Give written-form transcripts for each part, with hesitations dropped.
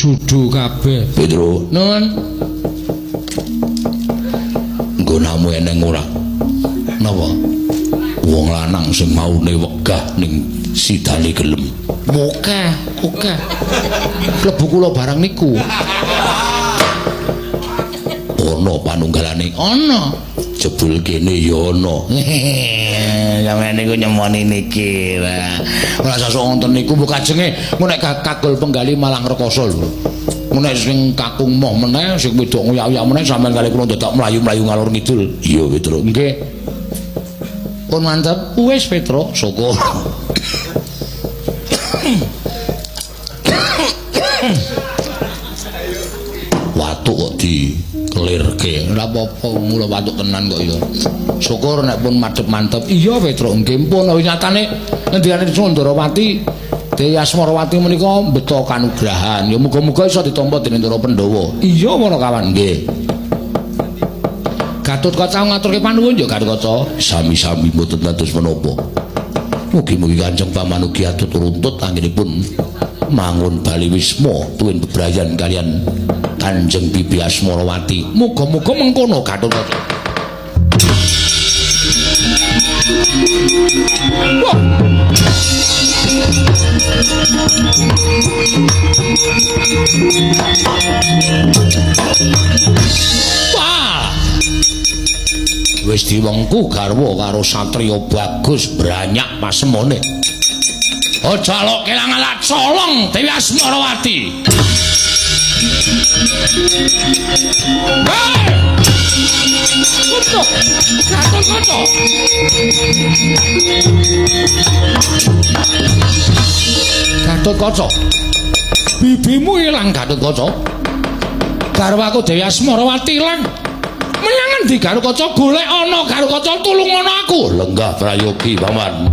Judu kabeh. Petro, Nun. Nggonamu eneng ora? Napa? Wong lanang sing maune wegah ning sidane gelem. Oke, oke. Klebu kula barang niku. Ana panunggalane. Ana. Jebul kene ya ana. Sampeyan niku nyemoni niki. Ora sasuk wonten niku mbok kajenge engko nek kagol penggali malah ngrekoso lho. Engko nek sing kakung moh meneh, sing wedok ngoyak-oyak meneh sampeyan kali kula dadak mlayu-mlayu ngalor ngidul. Iya, Petro. Nggih. Pun mantep. Wis Petro, syukur. Watuk kok dikelirke. Ora apa-apa, mula watuk tenan kok ya. Syukur nek pun madhep mantep. Iya Petro, nggih pun nyatane ngendikane Sundarawati Dewi Asmarawati menika mbeta kanugrahan. Ya muga-muga iso ditampa dening para Pandhawa. Iya para kawan nggih. Gatotkaca ngaturke panuwun ya Gatotkaca. Sami-sami mboten dados menapa. Mugi-mugi Kanjeng Paman ugi atut runtut anggenipun mangun bali wisma tuwin bebrayan kalian Kanjeng Bibi Asmarawati. Muga-muga mengkono Gatotkaca. Wah. Wah. Wis diwengku garwa karo satriya bagus branyak pasemone. Aja alok kelangan alat colong Dewi Asmarawati. Hei! Kutu! Gatotkaca! Gatotkaca. Bibimu ilang Gatotkaca. Garwaku Dewi Asmarawati ilang. Menyang endi Gatotkaca? Golek ana Gatotkaca, tulung ana aku. Lenggah prayogi paman.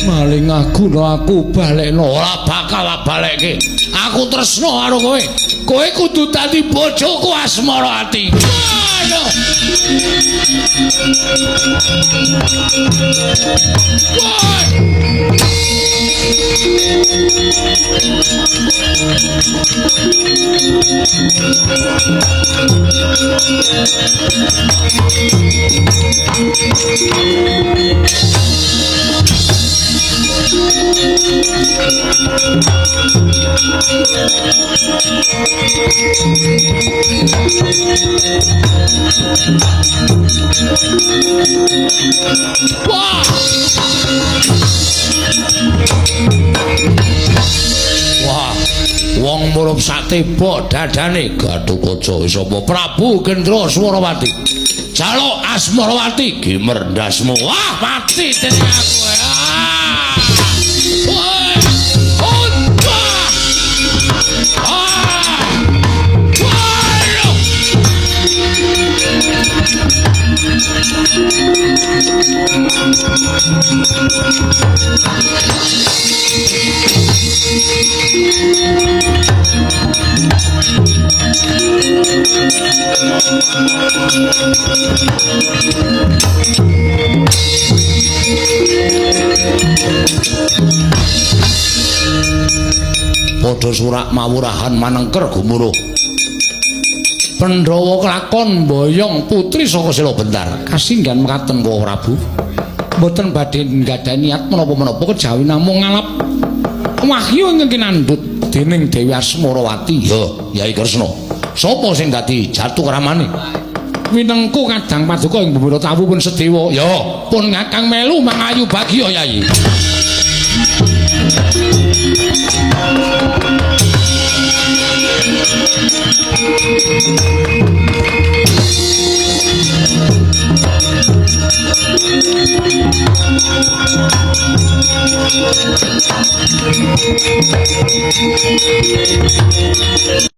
Maling aguna aku balekno, ora bakal balekke. Aku tresno karo kowe. Kowe kudu dadi bojoku Asmarawati. Aduh. Wah. Wah. Wah, wong murup sak tebok dadane Gatotkaca sapa? Prabu Gendra Swarawati. Jaluk Asmarawati gimer ndasmu. Wah, mati dening aku. Ah. Wah. Ah. Wah. Padha surak mawurahan manengker gumuruh. Pandhawa kelakon mboyong putri saka Sela Bentar. Kasinggan mekaten kula Prabu. Mboten badhe nggadhahi niat menapa-menapa kejawi namung ngalap wahyu ingkang kinandhut dening Dewi Asmarawati. Ya, Yai Kresna. Sapa sing dadi jatuh kramane? Winengku kadang paduka ing Bumi Tawu pun sedewa. Ya, pun ngakang melu mangayu bagya Yai.